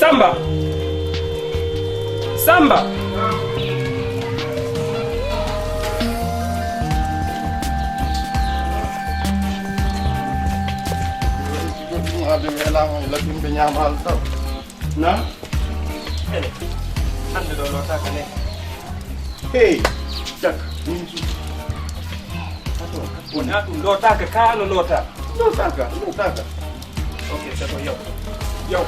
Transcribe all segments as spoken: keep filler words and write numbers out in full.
Samba! Samba! Ade welama e laɓɓinɓe ñamal taw. Na? Ene. Hande ɗo lotaka ne. Hey, cak. Wona ɗum lotaka ka no lota. Lotaka, lotaka. Ok, c'est bon, yaw. Yaw.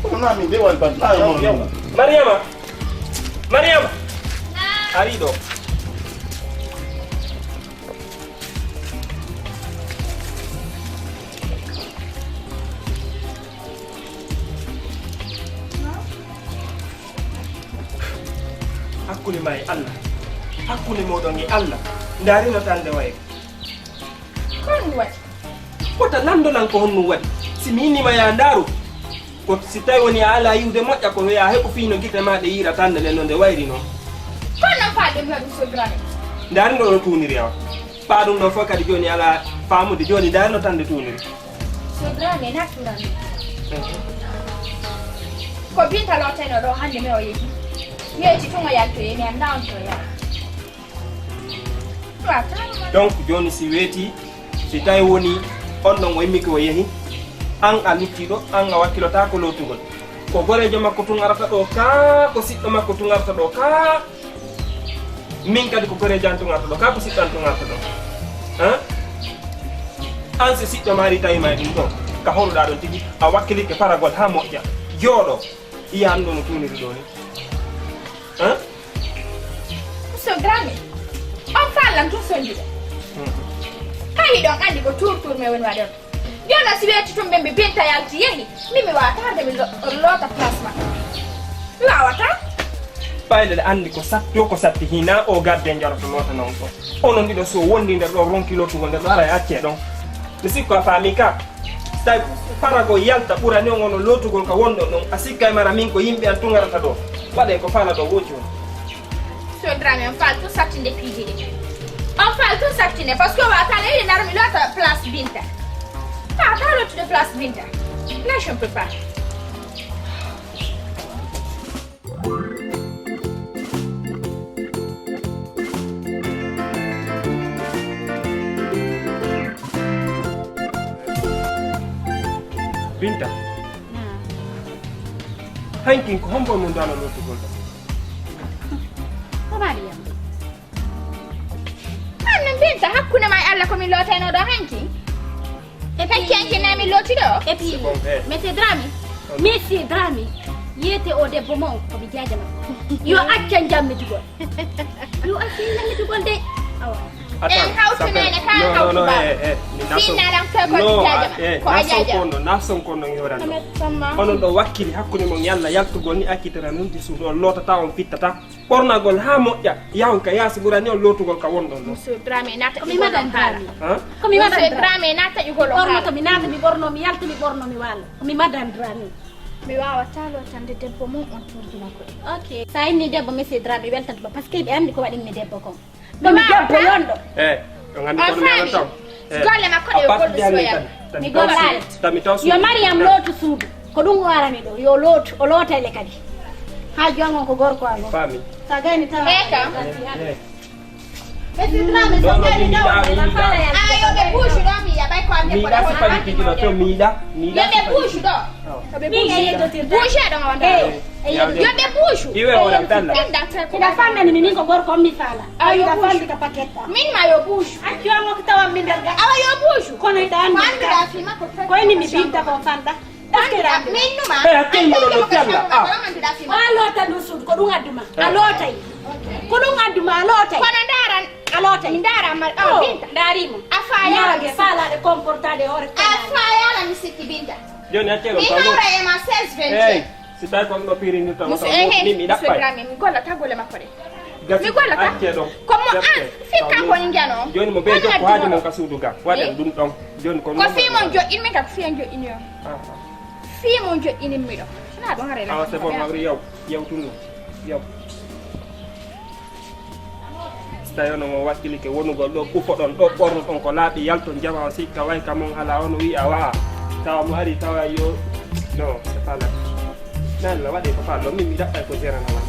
Kono na min de wal ban. Yaw, yaw. Mariama. Mariama. Ari ɗo. Hakkunde ma e Allah. Hakkunde moɗon e Allah. Ndaarino tan nde wayi. Ko honɗum waɗi? Wota lanndo lan ko honɗum waɗi. Si mi innii ma yaa ndaaru, ko si tawi woni a alaa yiwde moƴƴa, ko yaa heɓu fii no gite maa ɗe yiira tan nde no nde wayri noon. Ko honɗum faalɗon mi waɗi ɗum, Soodraame? Ndaari ɗo no tuuniri awa. Ɓaa ɗum ɗoo fof kadi jooni alaa faamude. Jooni ndaari no tan nde tuuniri. Soodraame, na tuunami. Ko Binta lootayno ɗo hannde mi o yehi. Mi yetti tun o yaltoyi, mi anndaa on to o yahi. Donc, jooni si weetii, si tawi woni on ɗon o immike o yehi, an a luttiiɗo, an a wakkilotaako lootugol. Ko goreejo makko tun arata ɗo kaa, ko siɗɗo makko tun arata ɗo kaa, min kadi ko goreejo an tun arata ɗo kaa, ko siɗɗo an tun arata ɗo. Hein? An si siɗɗo ma ari tawi ma e ɗum ɗo, ka holuɗaa ɗon tigi, a wakkilike paragol haa moƴƴa. Jooɗo, yiya an ɗo no tuuniri ɗo ni. Hein? Soodraame, on faallan tun sonjude. Haa hiɗon anndi ko tuur-tuur men woni waɗde on. Jooni si weeti tun ɓe mbi Binta yalti yehi, min mi waawataa arde mi lo-, loota place makko. Mi waawataa. Ɓayde ɗe anndi ko satti, ko satti hinaa o gadde njaroto loota non ko. Onon ɗiɗo so wondi nder ɗo ronki lootugol nder ɗo ara e accee ɗon. Mi sikko a faami ka. Tawi paragol yalta ɓurani on onon lootugol ka wonɗon ɗon. A sikka e mara min ko yimɓe an tun arata ɗo. Waɗe ko faala ɗo wooji on. Soodraame, on faal tun sattinde piiji ɗi. On faal tun sattinde, parce que waawataa leydi nar mi loota place Binta. Waawataa lootude place Binta. Là, je ne peux pas. Binta. Naam. Hankin ko hombo mun dano lootugol ɗo? Ko Mariam. An no Binta, hakkunde ma e Allah ko min lootayno ɗo hanki? Et puis, hanki, hanki na min looti ɗo? Et puis, c'est bon, eh. Monsieur Dramé, Monsieur Dramé, yiyete o debbo mo ko mi jaajama. Yo acca jammitugol. Yo acca jammitugol de. Awa. Attends, en hawtu ça fait nene ka non, hawtu non, non, ba. Eh, eh, ni naso. Finna lam ko ko non, jaajama. Eh, ko a naso jaajama. Kono, naso kono ngi horan. Amet sama. Onon ɗo wakkili hakkunde mon yalla yaltugol ni accitata nun di suudu on lootata on fittata. Ɓornagol haa moƴƴa, yahon ka yaasi ɓurani on lootugol ka wonɗon ɗon. Monsieur Dramé, naata ƴugol on haala. Hein? Ko mi Monsieur Madame Dramé, naata ƴugol on haala. Ɓorno to mi naata, mi ɓorno, mi yalta, mi ɓorno, mi waalo. Ko mi Madame Dramé. Mi waawataa lootande debbo mum on turjuma koye. Ok. So a inni debbo, Monsieur Dramé, weltata ma, parce que ɓe anndi ko waɗi mi debbo kon. Ko mi debbo yonɗo. Eh, on anndi kono mi faami. Yalata on. Eh, golle makko ɗe yo gollu soyal. Mi gollaali. Yo Mariam lootu suudu. Ko ɗum o arani ɗo. Yo lootu. O lootay le kadi. Haa joom on ko gorko am o. Faami. Sa gayni tawa. Eka. Eh, eh. Ɓe sitrami so gayni tawa. Ayo ɓe buuju ɗo mi yiya ɓay ko am mi yiɗa sipani tigi ɗo to mi yiɗa. Mi yiɗa sipani tigi. Yo ɓe buuju ɗo. Min e yeddotirde. Buuju ɗo on ɗo. Eh. Yo ɓe buuju. Iwe o ɗan talla. Ina fandani mi min ko gorko on mi faala. Awa yo buuju. Min ma yo buuju. Accu an ko tawan min nder ga. Awa yo buuju. Kono ida an. Ko annduɗa fi makko. Ko eni mi binta ko fanda. Annduɗa min numa. Eh, hakkil mo ɗo talla. Ah. A loota ndu suudu ko ɗum adduma. A lootay. Ko ɗum adduma a lootay. Kono ndaran. A lootay. Mi ndaran ma. Oh, binta. Ndarimo. A fayaala. Faalaade comportaade hoore. A fayaala mi sikki binta. Joni hakkil on. Mi hawra e ma seize vingt. Si tawi ko ɗum ɗo piirinirta mo taw mi mi ɗaɓɓay. Mi gollata golle makko ɗe. Mi gollata. Ko mo an fikka ko njano. Joni mo be jokko haaju mon ka suudu ga. Waɗen ɗum ɗon. Joni ko fii mon joɗɗin min ka ko fii an joɗɗini on. Fii mon joɗɗinin mi ɗo. Sina ɗum hare. Awa c'est bon, hawri yaw. Yaw tun ɗum. Yaw. Si tawi ono mo wakkilike wonugol ɗo, kufoɗon ɗo, ɓornoɗon ko laaɓi, yalton jama on sikka way ka mon alaa, on wi'a wa'a. Tawa mo ari tawa yo, non, c'est pas là. Nalla, waɗe ko faalɗo, min mi ɗaɓɓay ko jerana lan.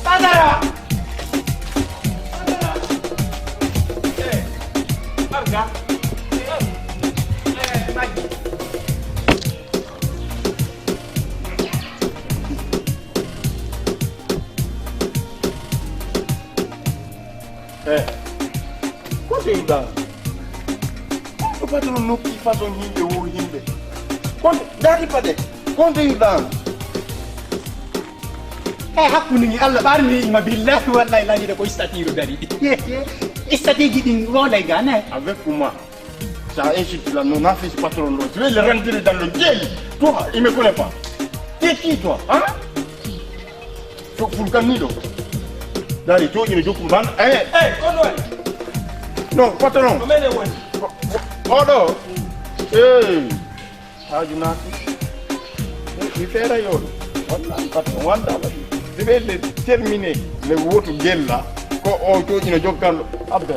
Badara! Badara! Eh, Barka! Eh, eh, Maggi! Eh, ko nde yiɗaa? Ko patron nokki façon yimɓe wuro yimɓe. Ko nde, ndaari paɗe, ko nde yiɗaa? Eh, hakkunde ni Allah ɓaarni ima billahi wallahi lanyude ko istatiru dari. Istatiji ɗin wonay gane. Avec moi, ça insulte là, non, non, fais ce patron là. Je vais le rentrer dans le gueule. Toi, il me connaît pas. T'es qui toi, hein? Ko fulkanniiɗo. Dari to ina jokku ban. Eh, eh, ko ɗo woni? Non, patron. Ko menen woni. Oɗo. Eh. Haaju naati. Mi feera yoɗo. Wallahi patron wanda waɗi. Je vais le terminer. Le wotu gella. Ko o to ina jokkanɗo. Abdel.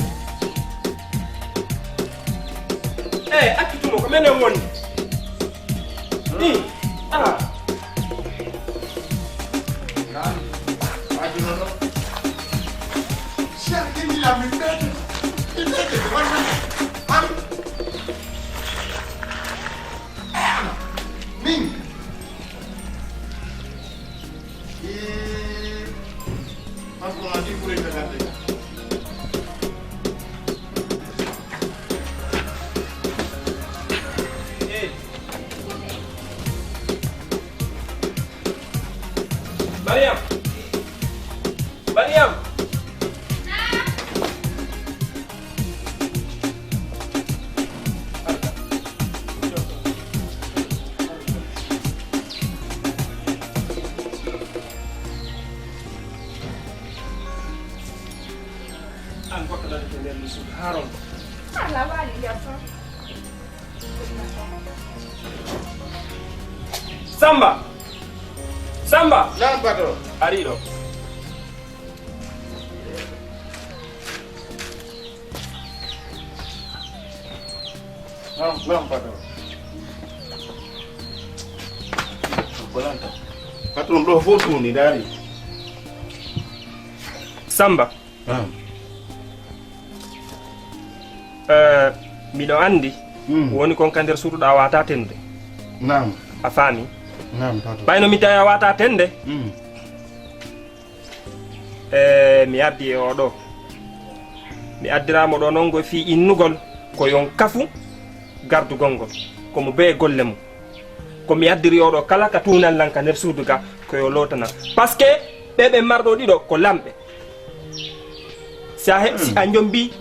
Eh, accitumo ko menen woni. Ni. Ah. Mariam! Mariam! An goɗɗo dañata nder mi suudu haa ronka. Ala waali yam tan. Samba! Samba! Naam, patron. Ari ɗo. Naam, naam, patron. Ko lanta. Patron, ɗo fof tuuni, ndaari. Samba. Naam. Eh, miɗo anndi. Mm. Woni kon ka nder suudu ɗa wata tende. Naam. A faami? Naam, patron. Ɓayno mi tawi a wata tende. Mm. Eh, mi ardi e oɗo. Mi addiramo ɗo non go fii innugol ko yon kafu gardugol ngol. Ko mo bee golle mum. Ko mi addiri oɗo kala ka tuunan lan ka nder suudu ga ko yo lootana. Parce que ɓe ɓe marɗo ɗiɗo ko lamɓe. Si a heɓ-, si a jombi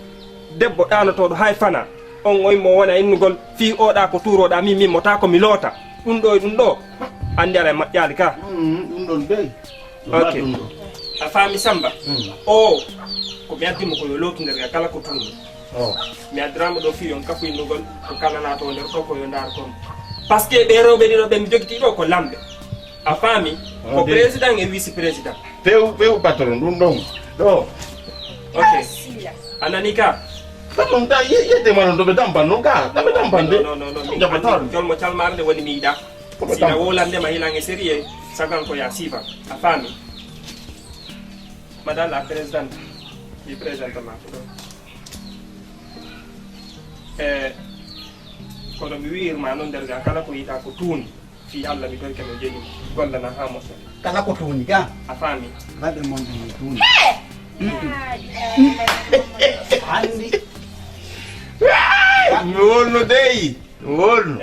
debbo ɗaanotooɗo hay fana, on oy mo wona innugol fii oɗa ko tuuroɗa min, min mo taa ko mi loota. Ɗum ɗo e ɗum ɗo, anndi aɗa e moƴƴaali ka. Mm, ɗum ɗon dey. Ɗum Ok. Ɗum ɗo. A faami Samba? Mm. O, ko mi addi mo ko yo lootu nder ga kala ko tuumi. O. Mi addirama ɗo fii on kafu innugol ko kala naato nder ɗo ko yo ndaar kon. Parce que ɓe rewɓe ɗiɗo ɓe mi jogiti ɗo ko lamɓe. A faami? Ko président e vice président. Few, few patron, ɗum ɗon. Ɗo. Ok. A nani ka? Patron, ta ye-, yedde ma non, ɗo ɓe dampan non ka. Ɗo ɓe dampan de. Non, non, non, non. Jaba tan. Jolmo calmar nde woni mi yiɗa. Ko ɓe dampan. Sina wolande ma hilan e sérieux, sagan ko ya sifa. A faami? Madame la présidente, mi présente ma ko ɗo. Eh, kono mi wi'irma non nder ga kala ko yiɗa ko tuuni. Fii Allah mi torike mo jeni gollana haa moƴƴa. Kala ko tuuni ga. A faami? Waɗe mon ɗum no tuuni. He! Anndi. Mi wonno dey. Mi wonno.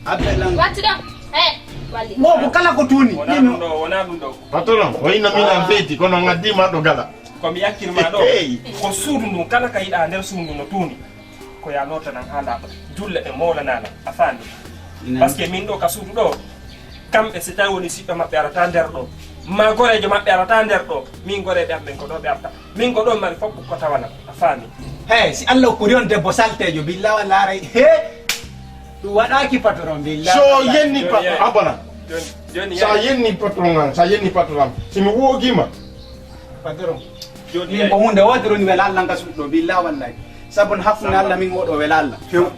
Abbe lan. Wattu ɗo. Eh, walli. Mo ko kala ko tuuni. Wona ɗum ɗo, wona ɗum ɗo. Patron, o inna min an feeti, kono ngaddi ma ɗo gala. Ko mi yakkir ma ɗo. Hey. Ko suudu ndun, kala ka yiɗa nder suudu no tuuni. Ko ya nootanan haa laaɓa. Julle ɗe moolanana. A faami? Parce que min ɗo ka suudu ɗo, kamɓe si tawi woni siɓɓe maɓɓe arata nder ɗo. Ma goreejo maɓɓe arata nder ɗo. Min goreeɓe am ɓen ko ɗo ɓe arta. Min ko ɗo mari fof ko tawana. A faami? Hey, si Allah okkori on debbo salteejo, billa walla aray. He! Ɗum waɗaaki patron, billa. So yenni patron, abana. Joni, joni, sa yenni patron am, sa yenni patron am. Si mi woogima. Patron. Joni min ko hunde wotere woni wela Allah nga suuɗo, billa wallahi. Sabu no hakkunde Allah min oɗo wela Allah. Few.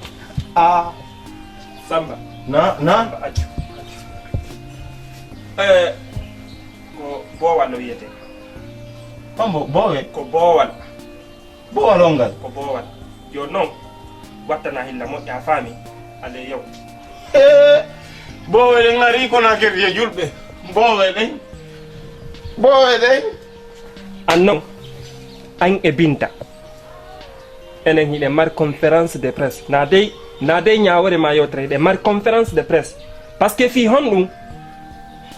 Ah. Samba. Na, na. Samba, accu, accu. Eh, ko boowal no wiyete. Hombo, boowe? Ko boowal. Boowal on ngal? Ko boowal. Yo non, wattana hilla moƴƴa, a faami? Allez, yow. Eh, boowe ɗen ari ko na kerje julɓe. Boowe ɗen. Boowe ɗen. An non, an e Binta. Enen hiɗen mari conférence de presse. Na dey, na dey ñaawore ma yewtere, hiɗen mari conférence de presse. Parce que fii honɗum?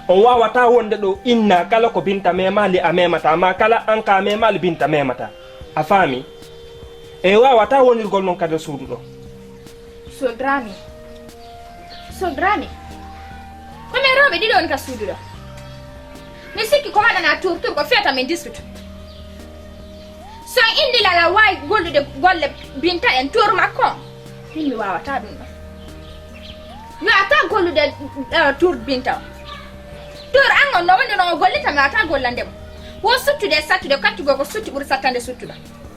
On waawata wonde ɗo inna kala ko Binta mema li a memata, ma kala an ka mema li Binta memata. A faami? E waawata wonirgol non ka nder suudu ɗo. Sodrami. Sodrami. Ko min rewɓe ɗiɗo woni ka suudu ɗo. Mi sikki ko waɗana torture ko fewta min dispute. So indi lala waawi gollude golle Binta en tour makko. Min mi waawata ɗum ɗo. Mi waawata gollude eh, tour Binta. Tour an on no wonde no o gollita mi waawata gollande mo. Wo suttude e sattude kattugol ko sutti ɓuri sattande suttuɗo.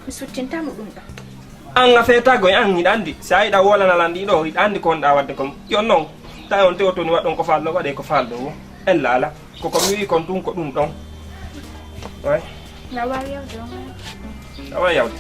Mi suttinta mo ɗum ɗo. An a feetago e an, hiɗa anndi. Si a yiɗa wolana lan ɗiɗo, hiɗa anndi ko wonɗa waɗde kon. Yo non, tawi on tewtoni waɗon ko faalɗo, waɗe ko faalɗo wo. Ella ala. Ko ko mi wi'i kon ɗum ko ɗum ɗon. Oy. Na waawi yawde on. Na waawi yawde.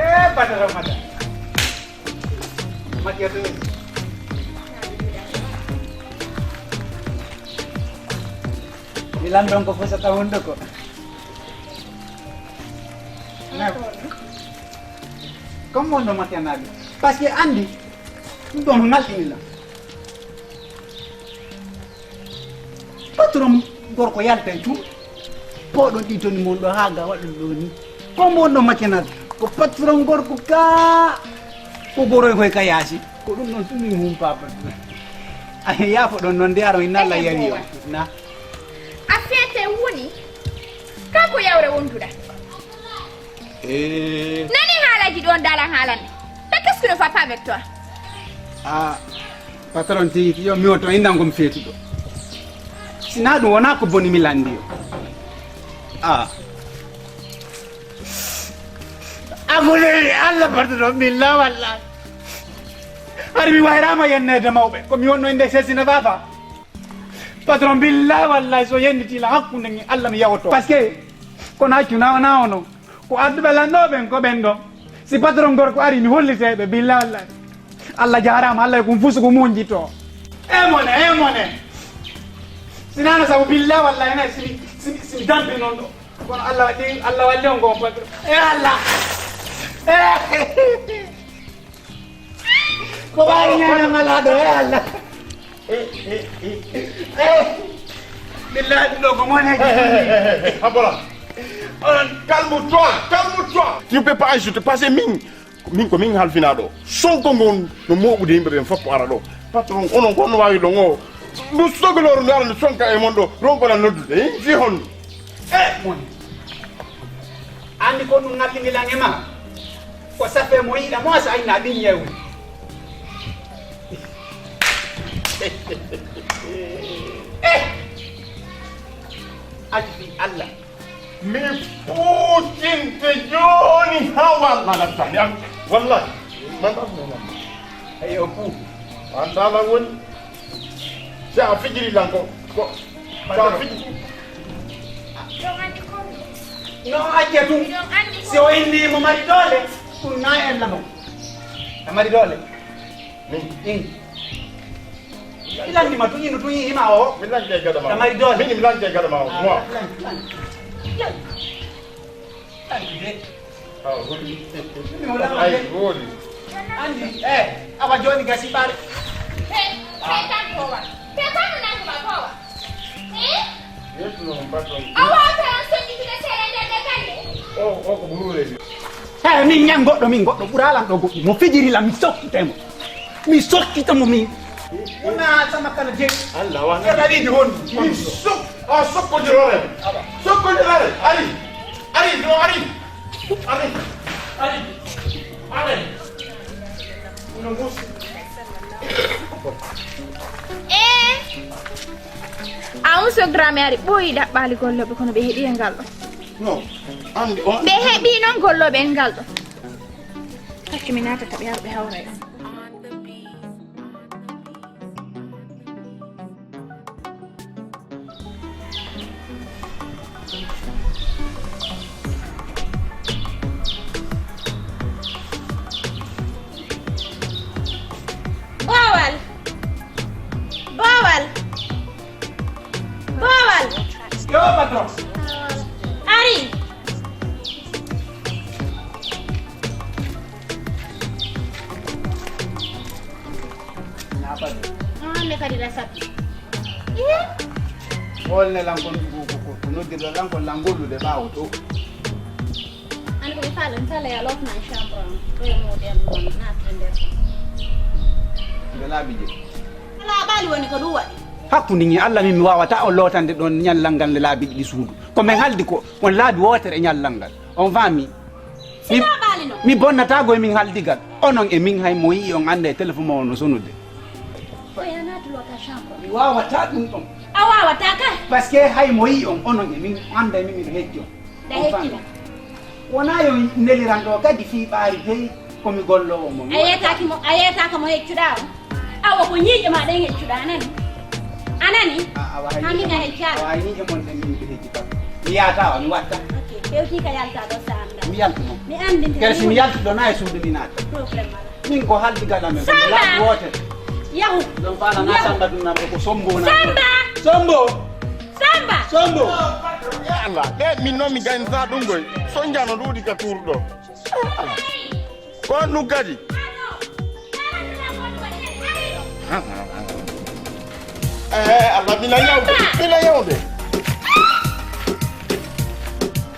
Eh, patron, patron. Matiya to. Mi landon ko fosata hunduko. Comme on no matiya naɓe. Parce que andi, ɗum ɗon ngalɗini lan. Patron gorko yaltay tun. Poɗon ɗi toni mon ɗo haa ga waɗa ɗo ni. Ko mon ɗo makinal. Ko patron gorko ka. Ko goroy koy ka yaasi. Ko ɗum ɗon tun min humpa patron. Ay yaafo ɗon non de aron inna Allah yawi on. Na. A fete woni. Ka ko yawre wonduɗa. Eh. Nani haalaji ɗon dalan haalanne. Mais qu'est-ce qui ne va pas avec toi? Ah, patron tigi yo mi woto indan ko mi feetuɗo. Sina ɗum wona ko boni mi landi yo. Ah. Akuleli Allah patron billa wallahi. Hari mi wayrama yennede mawɓe ko mi wonno inde sesina fafa. Patron billa wallahi so yenniti la hakkunde ngi Allah mi yawoto. Parce que kono accu na wona ono. Ko adduɓe lanɗo ɓen ko ɓen ɗo. Si patron gorko ari mi holliteɓe billa wallahi. Allah jarama Allah e kum fusugo munjito. E mone e mone. Sinana sabu billa wallahi na simi simi simi dampi non ɗo. Kono Allah waɗi Allah walli on ko patron. E Allah. E. Ko ɓaari ñaana malaɗo e Allah. Billahi ɗo ko moneji. Abola. Onon calme-toi, calme-toi. Tu ne peux pas ajouter parce que min Min ko min halfinaa ɗo. Sonko ngon no mooɓude yimɓe ɓen fof ko ara ɗo. Patron, onon ko on waawi ɗon o. Ndu sogolooru ndu ara ndu sonka e mon ɗo, ronkoɗa noddude. Hin fii honɗum? E mon. Anndi ko ɗum ngalli mi lan e ma. Ko safe mo yiɗa mo asa ayna ɗin yewu. Eh! Aji fi Allah. Mi fuutinte jooni haa walla lattani am. Wallahi. Man ɗan mo man. Eyo, ku. An dala woni. Si a fijiri lan ko. Ko. Si a fijiri. No acce tun. Si o inni mo mari doole. Tun na en lamo. A mari doole. Min. In. Ilandi ma tuñi no tuñi ima o. Mi lanke gada ma. Tamari doole. Min mi lanke gada ma o. Ah, mo. Lanke, lanke. Lanke. Lanke de. Ah, wodi. Mi wala ma. Ay, de. Wodi. Andi, eh, awa joni gasi ɓaare. He, he, tan kowa. He, tan nan ma kowa. Eh? Yesu no patron. Awa tan so ni kile sere de de kale. O, o ko burure. Eyi, min ñan goɗɗo, min goɗɗo ɓuraalan ɗo goɗɗi. Mo fijiri lan, mi sokkita mo. Mi sokkita mo, min. Wona sama kala je. Allah wa. Kala ɗiɗi hon. Mi sok-, a sokkodirore. Sokkodirore. Ari. Ari, no ari. Ari. Ari. Ari. No musi. Eh. A on so Dramé ari ɓooyi ɗaɓɓaali gollooɓe kono ɓe heɓi e ngal ɗo. No, anndi on. Ɓe heɓi noon gollooɓe e ngal ɗo. Hakke mi naatata ɓe ara ɓe hawra e on. Boowal. Boowal. Boowal. Yo, patron. Ari. An ne kadi ɗa sappi. Ih. Holne lan kon ko, ko, ko, ko noddirɗo lan kon lan gollude ɓaawo to. An ko mi faala, mi faala ya lotna chambre am. Ɗo e mo ɗen ɗon, naatde nder. Nde laabi je. Ala ɓaali woni ko ɗum waɗi. Hakkunde ñi Allah min mi waawata on lootande ɗon ñallal ngal nde laabi ɗiɗi suudu. Ko men haldi ko on laabi wootere e ñallal ngal. On faami? Mi, mi bonnata go e min haldigal. Onon e min hay mo yi'i on annda e téléphone mo on no sonude. Ko ya naatu loota chambre. Mi waawata ɗum ɗon. A waawata kay. Parce que hay mo yi'i on, onon e min annda e min miɗo hejjo. Da hekkina. Wona yo neliran ɗo kadi fii ɓaari dey ko mi golloowo mo. A yeetaaki mo, a yeetaaka mo heccuɗaa o. Awa ko ñiiƴe ma ɗen heccuɗaa, a nani? A nani? A, awa hay. Hannde nga heccaaka. Awa hay ñiiƴe mon ɗen min miɗo hecci kam. Mi yaata wa, mi watta. Ok, hewti ka yalta ɗo sa annda. Mi yaltu mo. Mi anndi. Kadi si mi yaltu ɗo na e suudu mi naata. Problème ala. Min ko haldi gaɗa men. Samba! Laabi woote. Yahu. Ɗon faala na Samba ɗum nan ko Sombo na. Samba! Sombo! Samba! Sombo! Ya Allah, ɓe min noon mi gaynata ɗum koy. Sonjano ɗuuɗi ka tuurɗo. Ko ɗum kadi? Eh, Allah, mina yawde, mina yawde.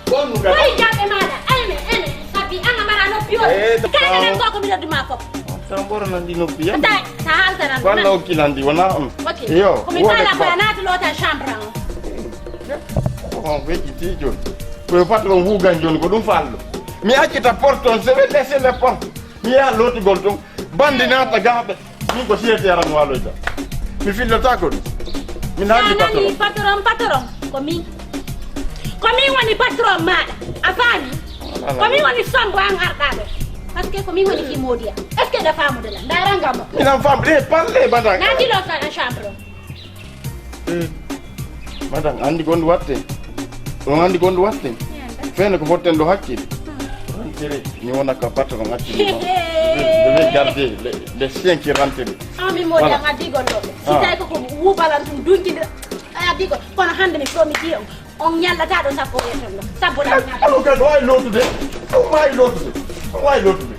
Ko ɗum kadi? Woni jaɓɓe maaɗa, ayne, ene, sabi an a mara noppi o. Eh, kala nan ko ko mi noddu ma ko. Tan ɓoro nan ɗi noppi, ya. Ta, ta haltanan. Walla o kilandi, wona on. Ok. Yo, ko mi faala ko a naata loota chambre an. On weƴƴiti jooni. Ko yo patron huugan jooni, ko ɗum faalɗo. Mi accita porte on, je vais laisser les portes. Mi yaha lootugol ɗum. Bandi naata gaaɓe. Min ko siyete aran waaloyta. Mi fillata ko ɗum. Min haaldi patron. Patron, patron. Ko min. Ko min woni patron maaɗa. A faami? Ko min woni Sombo an arɗaaɗo. Parce que ko min woni ki Modiya. Est-ce que ɗa faamude lan? Ndaaranga mo. Minan faamude. Parle, madame. Naati loota chambre. Eh, madame, anndi ko on watte? On anndi ko on watte? Feene ko fotten ɗo hakkil. Rentere, mi wona ka patron accili ma. Je vais garder les, les chiens qui rentrent. Ah, mi moƴƴa. Voilà. Addi gollooɓe. Si tawi ko ko wubalan ɗum dunkinde. Ay, addi ko. Kono hannde mi promiti on. On ñallata ɗo sappo weeton ɗo. Sabbo lan. Alo kay, ɗo ay lootude. Ɗo ay lootude. Ɗo ay lootude.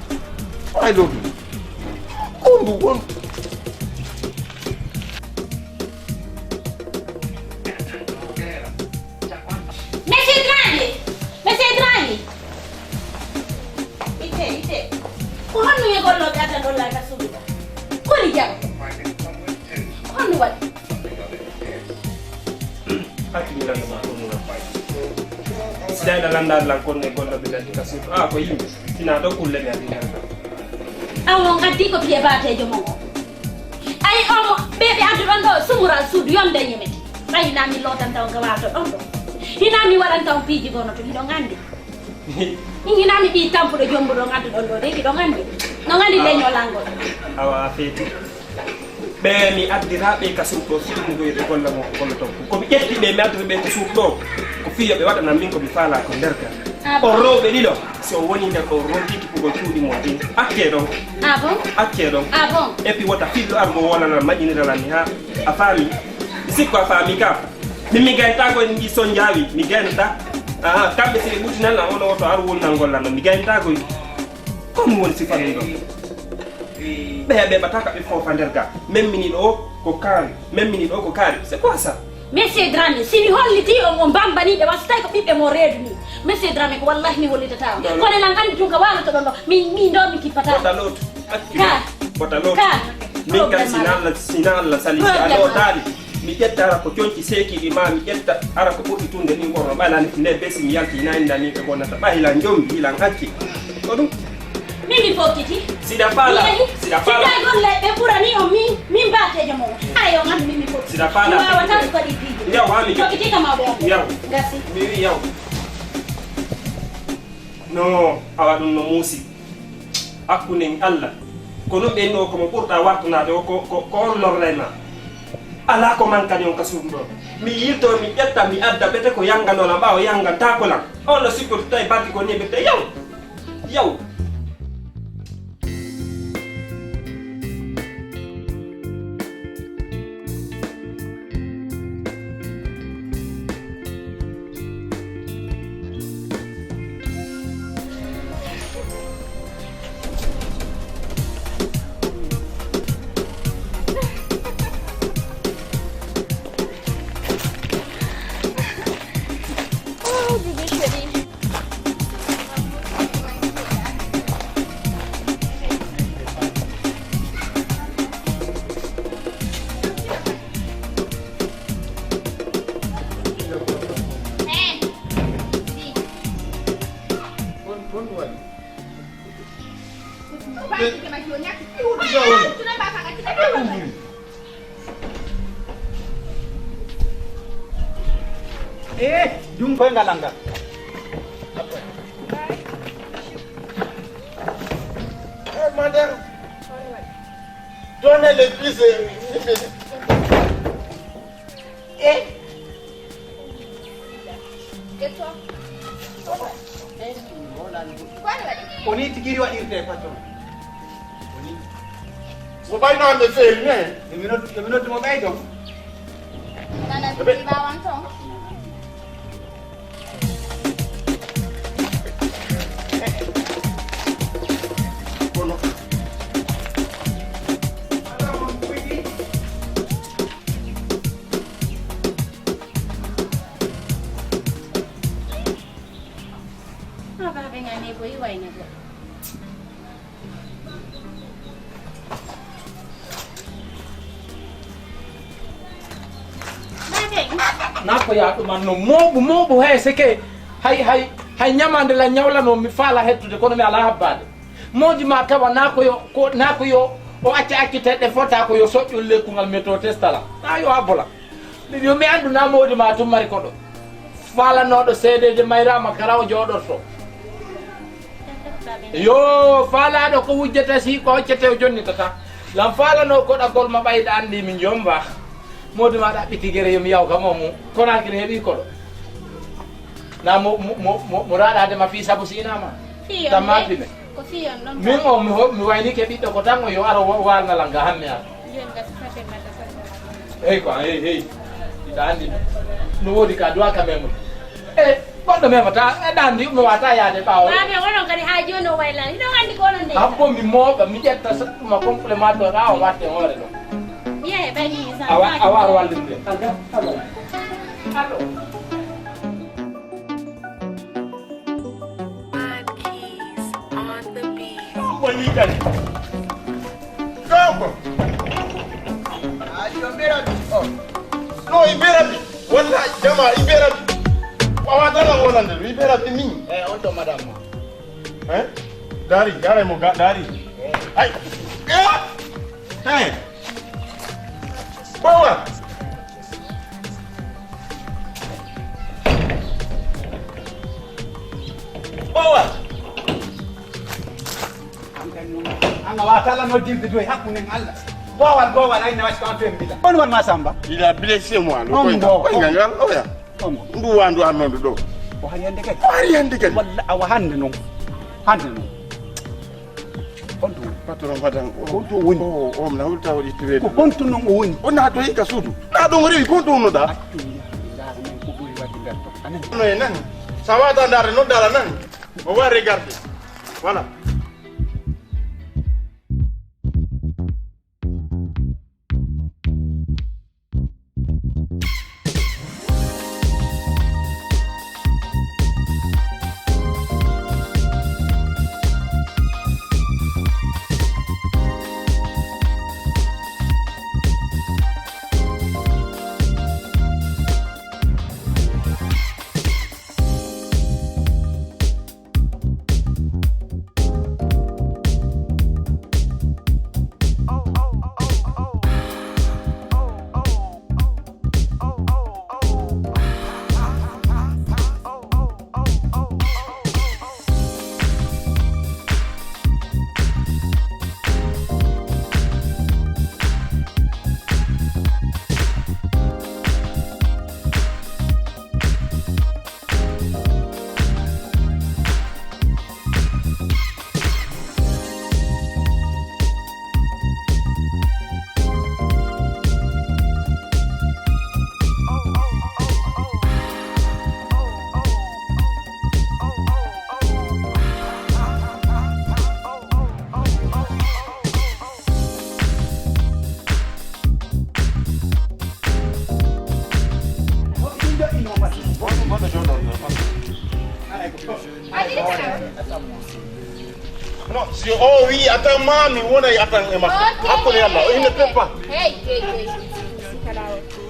Ɗo ay lootude. Kondu won. Monsieur Dramé! Monsieur Dramé! Ite, ite. Golla ka suudu ka. Koni jaɓa? Honno waɗi? Accu mi lannda ma ko mum. Si tawi na lanndaade lan kon ne golla ɓe latti ka suudu. Ah, ko yimɓe. Sina ɗo kulle mi adi lannda. Awo ngaddi ko piye baateejo mon o. Ay omo ɓe ɓe addu ɗon ɗo sumural suudu yonde yimete. Ɓay hina mi lootanta on ka waato ɗon ɗo. Hina mi waɗanta on piiji gono to hiɗon anndi. Min hina mi ɓii tampuɗo jombuɗo on addu ɗon ɗo de hiɗon anndi. No anndi leñol angol. Awa a feeti. Ɓe mi addira ɓe ka suudu ɗo fii ɗum ɗo ɓe golla mo golla to. Ko mi ƴetti ɓe mi addira ɓe ko suudu ɗo. Ko fii yo ɓe waɗana min ko mi faala ko nder ka. Ah, bon. On rewɓe ɗiɗo. Si on woni nder ɗo ronti tippugol cuuɗi mon ɗin, accee ɗon. Ah bon? Accee ɗon. Ah bon? Et puis wota fiɗɗo argo wolana maƴinira lan mi haa a faami. Mi sikko a faami ka. Min mi gaytaako en ɗi son njaawi, mi gaynata. Ah, kamɓe si ɓe ɓutinal lan ono woto ar wulnangol lan no mi gaytaako. Ko mi woni sifa ɗum ɗo. Ɓe ɓe ɓataka ɓe foofa nder ga. Memmini ɗo ko kaari, memmini ɗo ko kaari. C'est quoi ça? Monsieur Dramé, si mi holliti on, on bambani ɓe, wasi tawi ko ɓiɓɓe mo reedu ni. Monsieur Dramé, ko wallahi mi hollitata on. Non, non. Kono lan anndi tun ka waaloto ɗon ɗo, mi, mi ɗo mi kippata. Wota lootu. Accu. Ka. Wota lootu. Ka. Min kan sina Allah, sina Allah sali, si a lootaali. Mi ƴetta ara ko conci seekiiɗi ma, mi ƴetta ara ko ɓurɗi tunde ni, gorno ɓaylani nde besi mi yalti, ina inda ni ɓe bonnata. Ɓay hilan jombi, hilan hacci. Ko ɗum? Min mi fokkiti. Siɗa faala, mi yehi. Siɗa faala. Siɗa golle ɓe ɓurani on min, min baateejo mo. Hara yo ngam min mi fokkiti. Siɗa faala. Mi waawata ko waɗi piiji. Yaw, haa mi fokkiti ka mawɓe am. Yaw. Gasi. Mi wi yaw. No, awa ɗum no muusi. Hakkunde en Allah. Ko ɗum ɓen ɗo ko mo ɓurɗa wartanaade o ko, ko, ko on lorrayma. Alaa ko mankani on ka suudu ɗo. Mi yilto, mi ƴetta, mi adda ɓete ko yannganola ɓaawo yanngantaako lan. On no sikkoto tawi barki ko ni ɓe te yaw. Yaw. Oh, bébé chéri. Eh, jungo e ngal angal. Eh, madame. Donnez les fils, euh, eh. O ni tigi waɗirte patron. O ni. Mo ɓayno hande feeri ne. Yo mi noddu, yo mi noddu mo ɓeydo. Nana tigi ɓawan ton. Kono. Ah, baabe ngane ko iwayne ko. Baabe. Na ko ya ɗum anno moɓu moɓu hay seke hay hay hay ñamande la ñawlano mi faala hettude kono mi ala habbaade. Moodi ma tawa na ko yo ko na ko yo o acca accitede fota ko yo soƴƴol lekkungal meto testala. Na yo habbola. Min yo mi anndu na moodi ma tun mari koɗo. Faalanooɗo seedeeje mayraama kala o jooɗorto. Yo faalaaɗo ko wujjata si ko hoccete o jonnitata. Lan faalanoo koɗagol ma ɓayda anndi min jomba. Moodi ma ɗaɓɓiti gere yo mi yaw kam o mu. Konaakiri heɓi koɗo. Na mo mo mo mo mo raɗade ma fii sabu si inama. Tamma pine. Ko fii on ɗon. Min o mi ho- mi waynike ɓiɗɗo ko tan o yo aro wa- walna lan ga hammi ara. Jooni ngati sape mata sape. Hey quoi, hey hey. Ita andi. No wodi ka duwa ka memo. Eh, goɗɗo memata e ɗandi mi wata yaade ɓawo. Baabe onon kadi ha jooni o waylani. Hiɗon andi ko onon de. Habbo mi mooɓa mi ƴetta saɗɗuma complément ɗo ɗa o watte hoore ɗo. Yehe ɓayni sa. Awa awa ar wallinde. Allo. Allo. Mad Keys on the beat. Ɗum ko yiitani. Ah, yo ɓe raɓɓi. Oh. Non, i ɓe raɓɓi. Wallahi, jama, i ɓe raɓɓi. Wawa tala wonande, i ɓe raɓɓi min. Eh, on to madame. Hein? Dari, dari mo ga, dari. Eh. Ay. Eh. Hey. Bawa. Bawa. An kan noon, an a waawata lan noddirde doy hakkunde en Allah. Boowal, boowal, ay ne wasi ko an to en mbila. On won ma Samba? Il a blessé moi, le On coin. Boowal. Coin ngal, oya. On. Ndu wa ndu an noon ɗo. O hari hannde kadi? O hari hannde kadi. Walla awa hannde noon. Hannde noon. On to woni? Patron, madame. On to woni? O, o, na hulta waɗi tirede. Ko on to noon o woni? O na to hikka suudu. Na ɗon o rewi, ko on to wonnoɗa? Accu, ya, ndaara men ko ɓuri waɗde nder to. Anan. No e nan. Sa wata ndaare noon dala nan. On va regarder. Voilà. Non, si o wi atan ma mi wona e atan e makko. Ok. Hakkunde Yalla, il ne peut pas. Hey, hey, hey.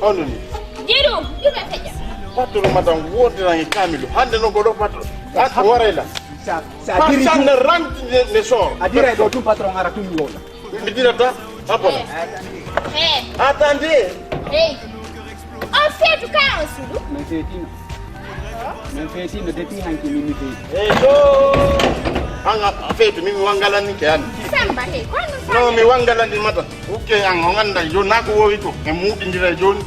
On ni. Diru, diru feƴƴa. Patron madame wondiran e Kamilu. Hannde no goɗo patron. Ak warayla. Sa sa diri. Personne ne rentre ne, ne sort. A diray ɗo tum patron ara tum wowla. Mi dirata. Abon. Eh. Eh. Attendez. Hey. On feetu ka on suudu? Min feetino. Min feetino depuis hanki min mi feeti. Eyo. An a feetu min mi wangalani ke an. Samba he, kono Samba. No mi wangalani mata. Ukke an o nganda yo na ko wowi ko. E muɗindira joni.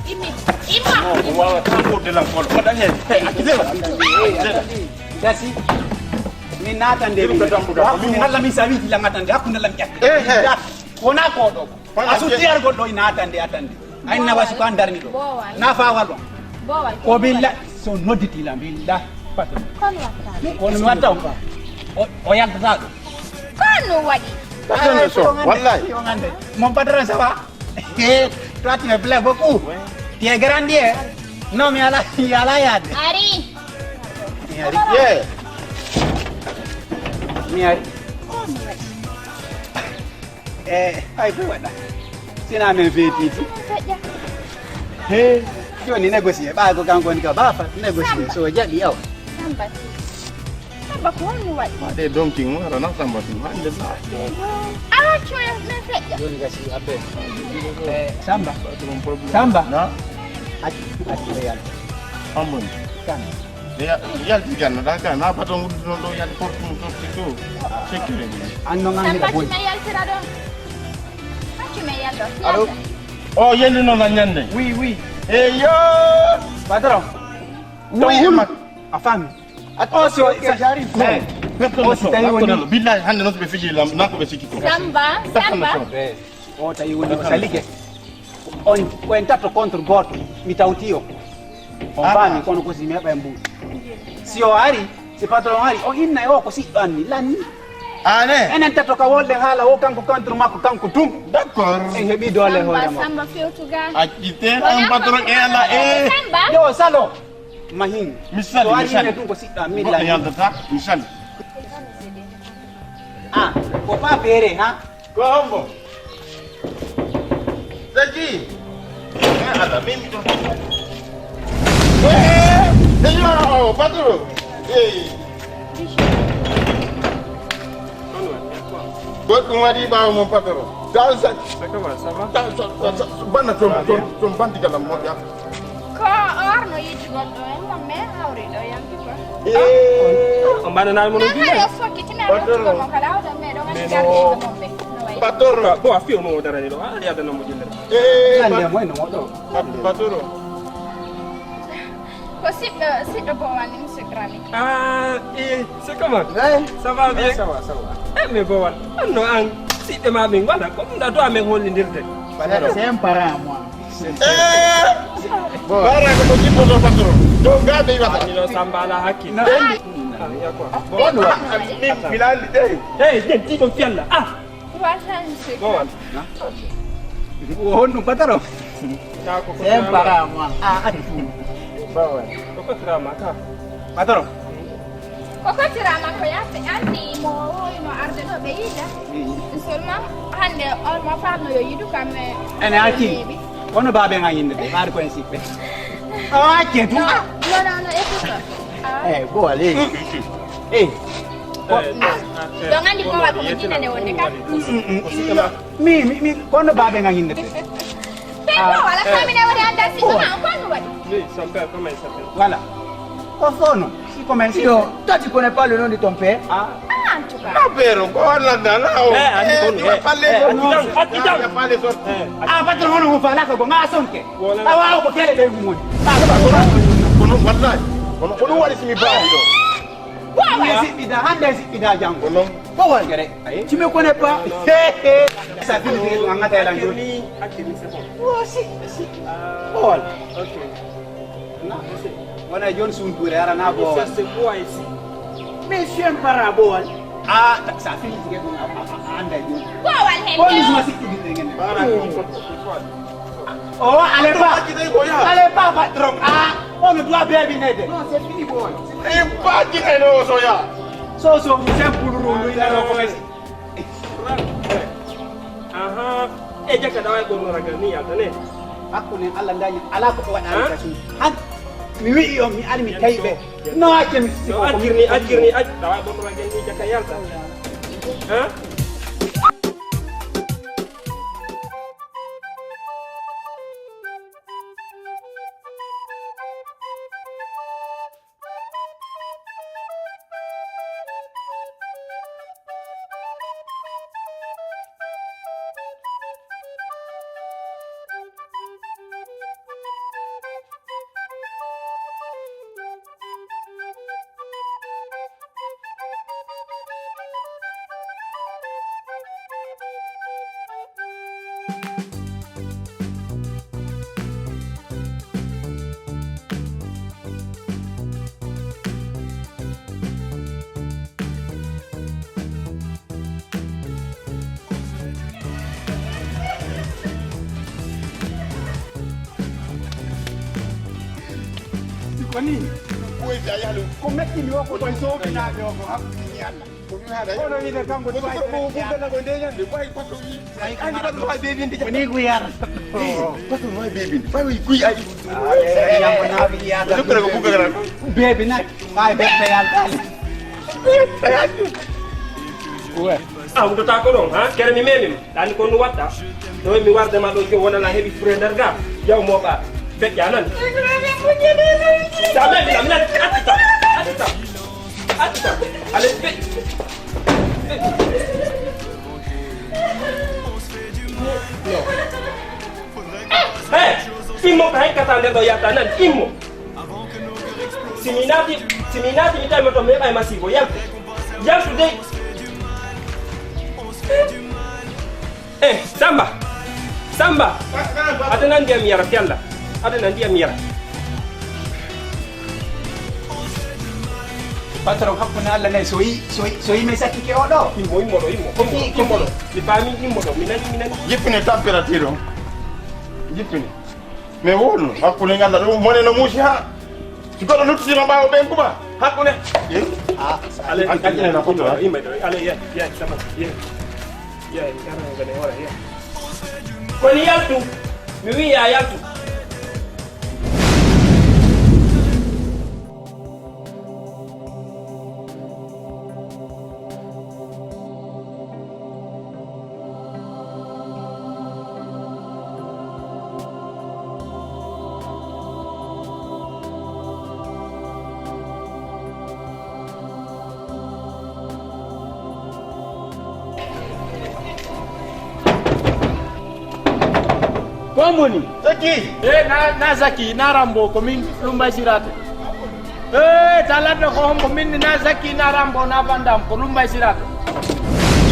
Imi. Ima. No, o wawa tan ko de lan kolo. Mata he. He, akide. Dasi. Min naatande. Ɗum ko dambugal. Hakkunde Allah min sa witi lan atande. Hakkunde lan ƴatte. Eh, eh. Wona ko ɗo. A sutti ar goɗɗo ina atande, atande. Ay na wasi ko an darni ɗo. Boowal. Na fa wallo. Boowal. Ko billa so nodditi la billa. Kono watta. Kono mi watta on. O, o yaltata ɗo. Kono waɗi. Patron so, wallahi. Yo ngande. Mon patron ça va? Eh, toi tu me plais beaucoup. Tu es grandi, hein? Non, mais ala, ala yade. Ari. Mi ari. Yeah. Mi ari. Eh, ay ko waɗa? Sina men feeti fu. He, joni négocier, ɓa ko kanko woni ka ba fa négocier so jaɓi aw. Samba. Samba ko honno waɗi? Ma ɗe donki mo ara na Samba tun hande na. Awa coya men feƴƴa. Joni gasi abbe. Eh, Samba. Samba. Na? Accu, accu e yalta. Ambon. Samba. Yalti ganno da ka na paton wudu non do yalti portu mun to to. Sekere. An non an da boy. Samba yaltira do. Accu men yalto. Allo. O yende non na nyande. Oui, oui. Eyo. Patron. Oui, ma. A fami. Attention, ok, j'arrive. Non. Personne ne sort. Billahi hande non be fiji lam na ko be sikki ko. Samba, Samba. O tawi woni ko salike. On ko en tatto contre goto mi tawti o. On faami kono ko si mi heɓa e mbuuɗi. Si o ari, si patron ari, o inna e o ko siɗɗo anni lanni. Ane. Enen tatto ka wolɗen haala o kanko contre makko kanko tum. D'accord. En heɓi doole hoore makko. Samba fewtu ga. Accite an patron e ala e. Samba. Yo salo. Mahin. Mi sali, so ari ne ɗum ko siɗɗo an mi lanni. Yaldata, mi sali. Ah, ko pa pere ha. Ko hombo? Seki. Eh, ala, min mi ɗon. Eh, eh, yo, patron. Eh. Goɗɗum waɗi ɓaawo mon, patron. Dal sa. Ça va, ça va? Dal sa, sa, sa, banna ton, ton, ton bandi galam mo ya. Ko o arno yejjugol ɗo en, non, mais hawri ɗo yamti quoi. Eh. On mbaɗanaali mo no dina. Hari o fokkiti, mais o fokkiti mo kala, o ɗon, mais ɗo ngati gardiɗo mon ɓe. No wayi. Patron. Bon, a fiyo mo darani ɗo. A yada no mo jillere. Eh, nande mo no mo ɗo. Patron. Ko siɗɗo, siɗɗo Bowal ni, monsieur Dramé. Ah, eh, c'est comment? Ouais. Ça va bien? Ouais, ça va, ça va. Eh, mais Bowal, on no an, siɗɗo ma ɓe ngala, ko ɗum da do amen hollindirde. Voilà, c'est un parent à moi. Eh! Bowal. Bara ko ko jippoto patron. Do gabe wata. Ni lo sambala hakki. Non. Ah, ya quoi. Bon, min bilal dey. Eh, den ti don fialla. Ah. Trois cents, monsieur. Bowal. Ko honɗum, patron? C'est un parent à moi. Ah, adi. Bowal. Ko ko tirama ka? Patron. Ko ko tirama ko yatte anndi mo wowino arde ɗo ɓe yiida. Seulement hannde on mo farno yo yidu kam. Ene acci. Ono baabe nga yinde de, ɓaade ko en sippe. O acce tu. Non, non, non, écoute. Eh, Bowal, eh. Eh. Ɗon anndi Bowal ko mo jinnane wonde kam. Mi, mi, mi, kono baabe nga yinde de. Te Bowal, a famine woni annda si ko ma, ko no waɗi? Oui, son père, comment il s'appelle? Voilà. Ko sono, si comme si. Yo, toi tu connais pas le nom de ton père? Ah. Ah, en tout cas. Non, père, ko on l'a dans là, oh. Eh, anndi ko on, eh, eh, non, acci jam, acci jam. Il y a pas les autres. Eh, acci. Ah, patron, on va là, ko nga sonke. Awa, ko kele de mo. Ah, kono, kono, wallahi. Kono, kono waɗi si mi baawi ɗo. Hande siɗɗida, hande siɗɗida janngo. Kono. Bowal. Gere. Tu me connais pas? Hé, hé. Ça fait le tour, on a la journée. Oh, si, si. Bowal. Ok. Wona jooni suuntuure arana Bowal. Ça, c'est quoi ici? Mais je suis un parent Bowal. Ah, ça fait le tour, on a, a, a, anda jooni. Bowal hen. Bowal, je m'en suis dit, ngene. Para ko, ko, ko, ko. Oh, allez pas. Allez pas, patron. Ah, on doit bien venir. Non, c'est fini, Bowal. Eh, pas dire non, soya. So, so, c'est pour nous, il a le commencé. Aha. E jaka da way ɓorno ragal ni yalta ne. Hakkunde Allah ndañi ala ko o waɗani ka suudu. Han mi wi'i on mi ari mi tawi ɓe. No acce mi siko ko mi accirni accirni acc da way ɓorno ragal ni jaka yalta. Ha? Ko ni? Ko metti mi o ko ɓay soɓinaaɓe o ko haɓɓini Allah. Kono wiide kanko ɗum ay ko ɓuggana ko ndeñan. Ay andi baɗɗo ma bebinde. Ko ni ko yar. Baɗɗo ma bebinde. Ɓay wi kuy ay. Yambo na wi yar. Ko ɓuggana ko. Bebi nak. Ɓay bebe yaltali. Uwe. A huɗotaako ɗon, ha? Kere mi memi ma. Ɗani ko nu watta. Ɗo mi warde ma ɗo jo wona la heɓi fure nder ga. Yaw mo ɓa. Feƴƴa nan. Sa memi la, mi nan. Attita. Attita. Attita. Allez, feƴ. Hey! Immo ka hekkata nder ɗo yalta nan. Immo. Si mi naati, si mi naati mi tawi mo to mi heɓay masiibo. Yaltu. Yaltu dey. Eh, Samba. Samba. Adana ndiyam yara fiyalla. Adana ndiyam yara. Patron hakkunde Allah ne so yi, so yi, so yi mi sakkike o ɗo. Immo, immo ɗo, immo. Ko fi, ko fi. Immo ɗo. Mi faami immo ɗo. Mi nani, mi nani. Jippine température o. Jippine. Mais wonu hakkunde ngannda ɗum mone no muusi ha. Si goɗɗo luttiima ɓaawo ɓen kuma hakkunde. Ah, allez, allez, allez, allez, yeah, yeah, ça va, yeah. Yeah, yeah, yeah, yeah. Koni yaltu. Mi wi'i ya yaltu. Ko an woni? Zaki! E na, na Zaki, na Rambo, ko min Lumbay Sirate. E talatno ko hombo min, na Zaki, na Rambo, na Van Damme, ko Lumbay Sirate.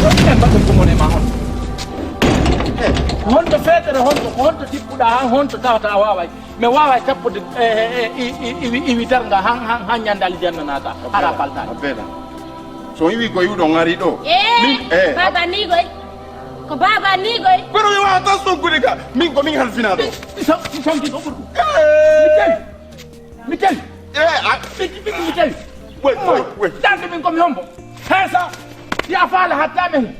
Ko mbaɗɗon ko mon e ma on? E honto feetere, honto, ko honto tippuɗa han, honto tawata a waaway? Mi waaway tappude e, e, e, iwi, iwi darnga han, han, han ñande aljanna naata. Hara baltaani. Abena. So iwi ko iwɗo ngari ɗo. E, min, e, baba ni goy. Ko baba ni goy. Kono mi waawata soggude ka. Min ko min halfinaɗo. Mi, mi son-, mi sonki ko ɓurɗo. E. Mi tawi. Mi tawi. E, a. Mi, mi, mi tawi. Wey, wey, wey. Darde min ko mi hombo. Heesa. Ya faala hatta men.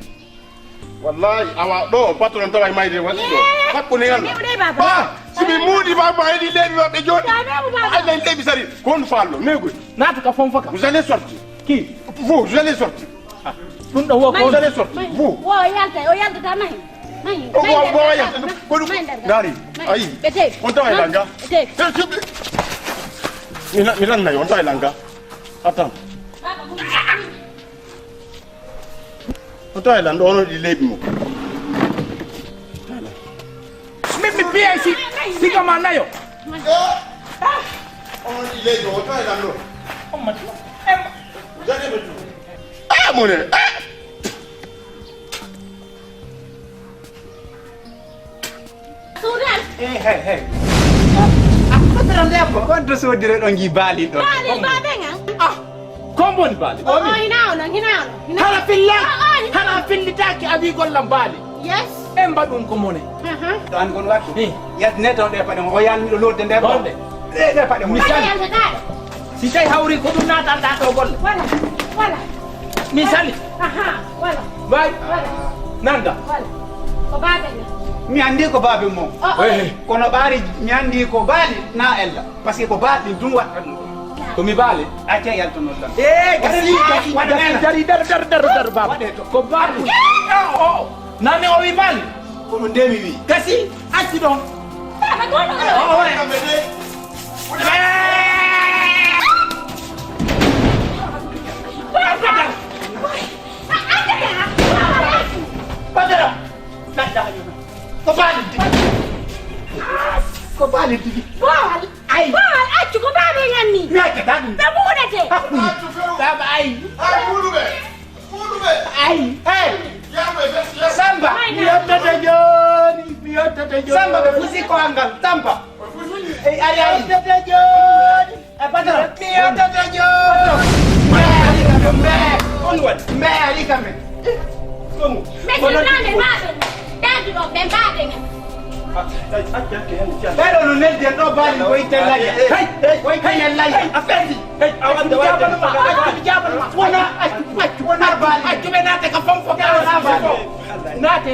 Wallahi, awa ɗo patron tawa e mayde waɗi ɗo. Yee! Hakkunde ngal. Newɗe baba. Ba, si mi muudi baba, eɗi leeɓi maɓɓe jooɗi. Ya newɗe baba. Ay, nay leeɓi sari. Ko on faallo, negoy. Naata ka fon faka. Vous allez sortir. Qui? Vous, vous allez sortir. Ah, ɗum ɗo wo ko. Vous allez sortir. Vous. Wo yalta, o yaltata mahi. Mahi. O wo, wo yalta. Ko ɗum. Dari. Ayi. Ete. On tawa e langa. Ete. Mi, mi, mi lannayo, on tawa e langa. Attends. O tawi lan ɗo, ono ɗi leeɓi mo. Min mi piyay si, siga ma nayo. Ono ɗi leeɓi mo, o tawi lan ɗo. Omma tu. Jage ɓe tu. Ah, mone. Ah. Suudan. Hey, hey, hey. Ah, patron debbo, on to soodire ɗon gi baali ɗon. Baali baaben an. Ah, ko mboni baali? O, o, hina ono, hina ono, hina ono. Hara filla, o, o, hina ono. Hara fillitaaki a wi gollan baali. Yes. En mbaɗum ko mone. Aha. To an kon wattu. Eh. Yaltine taw ɗe paɗe mo, o yalni ɗo lodde nde ɗo. Honde? Ɗe, ɗe paɗe mo. Misali. Paɗe yaltata ɗo. Si tawi hawri ko ɗum naatan ɗa ɗo golle. Wala, wala. Misali. Aha, wala. Way. Wala. Nanga. Wala. Ko baabe men. Mi andi ko baabe mo. O, o. Eh. Kono ɓaari mi andi ko baali na ella. Parce que ko baali ɗum waɗta ɗum. Ko mi baali? Acca yaltonon lan. Eh, gasi, gasi, gasi, dari, dari, dari, dari, baba. Waɗe to. Ko baali. Oh, oh. Nani o wi baali? Kono nde mi wi. Gasi, acci ɗon. Baba, ko ɗon? Oh, oh, eh. Badara! Ko baali tigi. Ko baali tigi. Baali. Ay. Baali, accu ko baabe nganni. Mi accata ɗum. Ɓe muɗete. Hakkunde. Baba, ay. Ay, muɗuɓe. Muɗuɓe. Ay. Hey. Samba. Mi yottata jooni. Mi yottata jooni. Samba, ɓe fusi ko angal. Samba. Ɓe fusi. Ey, ari, ari. Mi yottata jooni. E patron. Mi yottata jooni. Mbe ari kam, mbe. On waɗi. Mbe ari kam. Ɗum. Mbe sirnaaɓe maaɗa. Daadu ɗo, ɓe mbaaɓe men. Ɓeɗo no neldi en ɗo baali ko itte laya. Hey, hey, ko itte laya. Hey, a fenti. Hey, a wanda wayde. Accu mi jaabana ma. Accu mi jaabana ma. Wona, accu, accu, wona baali. Accu ɓe naate ka fom fo. Naate.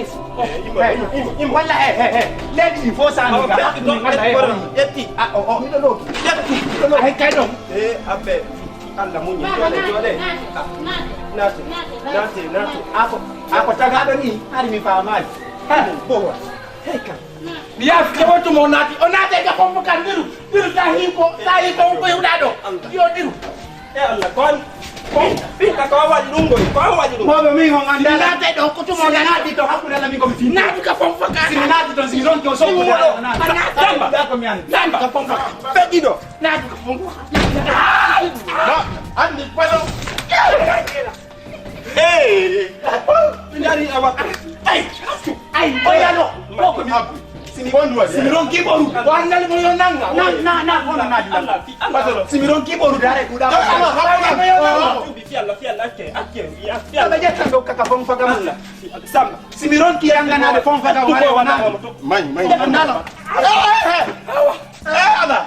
Walla, he, he, he. Leydi ɗi fof sani. Awa, ƴetti ɗon, walla, he, ƴetti. Ah, o, o, miɗo looki. Ƴetti. Miɗo looki. Hay kay ɗon. Eh, abbe. Allah muñi. Jooɗe, jooɗe. Naate, naate, naate. A ko, a ko tagaɗo ni, hari mi faamaali. Hey, bowa. Hey, kam. Mi yaafike wontu mo naati. O naate ka fom fo kan ndiru. Ndiru ta hii ko, ta hii ko, ko hewɗa ɗo. Yo ndiru. E Allah, ko an, ko, ko an waɗi ɗum ɗo, ko an waɗi ɗum. Mawɓe min on anndaa. Si mi naatay ɗo, ko tuma on naati to hakkunde Allah min ko mi fii. Naati ka fom fo ka. Si mi naati toon, si mi ronki o soɓo. Samba, ko mi an. Naati ka fom fo ka. Ɓe ɗiɗo. Naati ka fom fo ka. Na, anndi, pardon. Hey! Mi nani awa. Ay, ay, o yano. Ko ko mi abbu. Si mi, si mi ronki ɓoru, o annali mo yo nanga. Na, na, na, kono na, na. Allah, fi Allah. Si mi ronki ɓoru, dare kuɗa. Awa, awa, awa. Fi Allah, fi Allah, acce, acce, fi Allah. Aɓe ƴetta ɗo kaka fom faga mo. Allah, fi Allah. Samba. Si mi ronki yanganaɓe fom faga mo, are o nani. May, may. Nalo. Awa. Eh, Allah.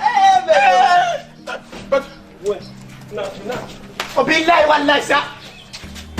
Ko billahi wallahi sa.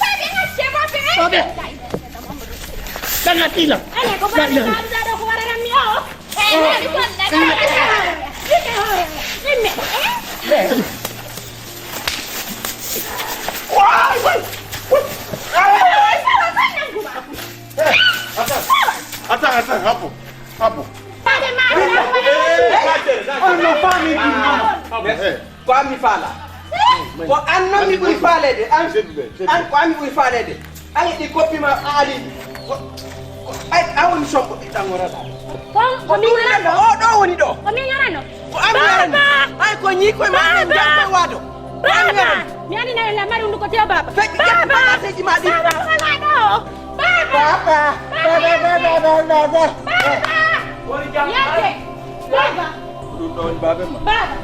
Babe, ngacce, babe. Babe. Ɗan a tila. Ala ko babe, la ilaha. Babe, ɗo ko wararan mi o. Eh, babe, ko na. Waay, waay, waay. Attends, attends, attends, hapo, hapo. On no famille. Ko an mi faala. Ko an non mi ɓuri faaleede. An, an ko an mi ɓuri faaleede. An e ɗi koppi ma a ali. Ko, ko, ay, a woni sombo ɓiɗɗan o rata. Ko, ko min arano. O ɗo woni ɗo. Ko min arano. Ko an mi arani. Ay, ko ñiiko e ma an jam koy waado. Ko an mi arani. Mi ani na la mari undu ko teo baba. Fekki baba. Baba seji ma ɗi. Baba wala ɗo. Baba. Baba. Baba, baba, baba, baba. Baba. Yalde. Baba. Ko ɗum ɗo woni baabe ma. Baba.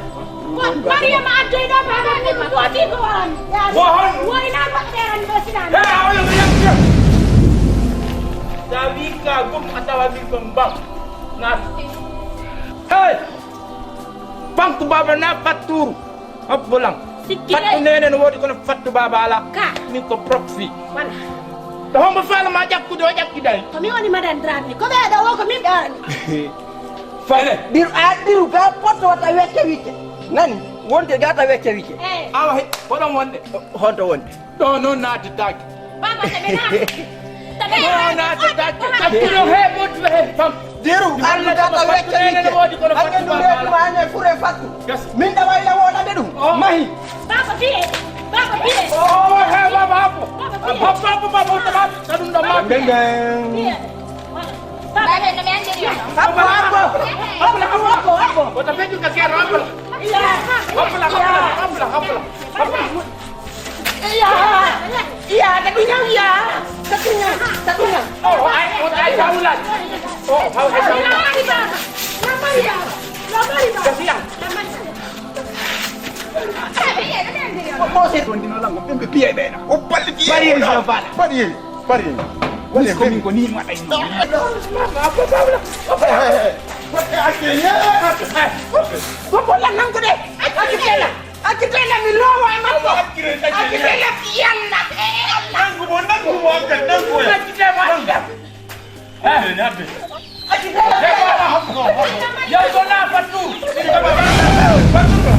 Ko Mariama addoy ɗo baba min ko ti ko waran. Wo hon? Woni na ko ɗeran ɗo sinan. He, a wala ko yam yam. Sa wi ka gum a tawa min ko mbam. Na. Hey! Banku baba na fatturu. Hop bulam. Sikki fattu nene no wodi kono fattu baba ala. Ka. Min ko proxy. Wala. To hombo fala ma ƴakkude o ƴakkiday. Ko mi woni madan drami. Ko ɓe ɗo wo ko min ɓe arani. Fale. Biru a biru ga potto wata wecce wicce. Nani? Wonde gata wecce wicce. Eh. Awa he, ko ɗon wonde? Honto wonde? Ɗo noon naatitaake. Baba, taɓe naa. Taɓe naa. Ɗo naatitaake. Taɓe naa. Ɗo he ɓotti he pam. Diru, Allah gata wecce wicce. Hangen ɗum reedu ma ane fure fattu. Yes. Min da wayla woɗa ɓe ɗum. Oh. Mahi. Baba biye. Baba biye. Oh, he baba happo. Baba biye. Happo, happo, baba, happo, happo. Ɗum ɗo ma. Beng, beng. Biye. Baba, no mi anndi. Happo, happo. Happo, happo, happo. Wota feƴƴu ka keero, happo. Happo, happo, happo, happo. Iya, iya, ka ɗum ñaw, iya. Ka ɗum ñaw, ka ɗum ñaw. Oh, ay, oh, ay, sawla. Oh, haw, ay, sawla. Gasiya. Mo se ko ndino lango, ɓe piye ɓe na. O palli piye. Bari en sa fala. Bari en, bari en. Woni ko min ko ni waɗay no. Ko bolla nangude. Accitela. Accitela mi lowa e makko. Accitela yalla. Nangu mo, nangu mo, nangu mo. Accitela. Accitela. Yo ko na fatu. Fatu.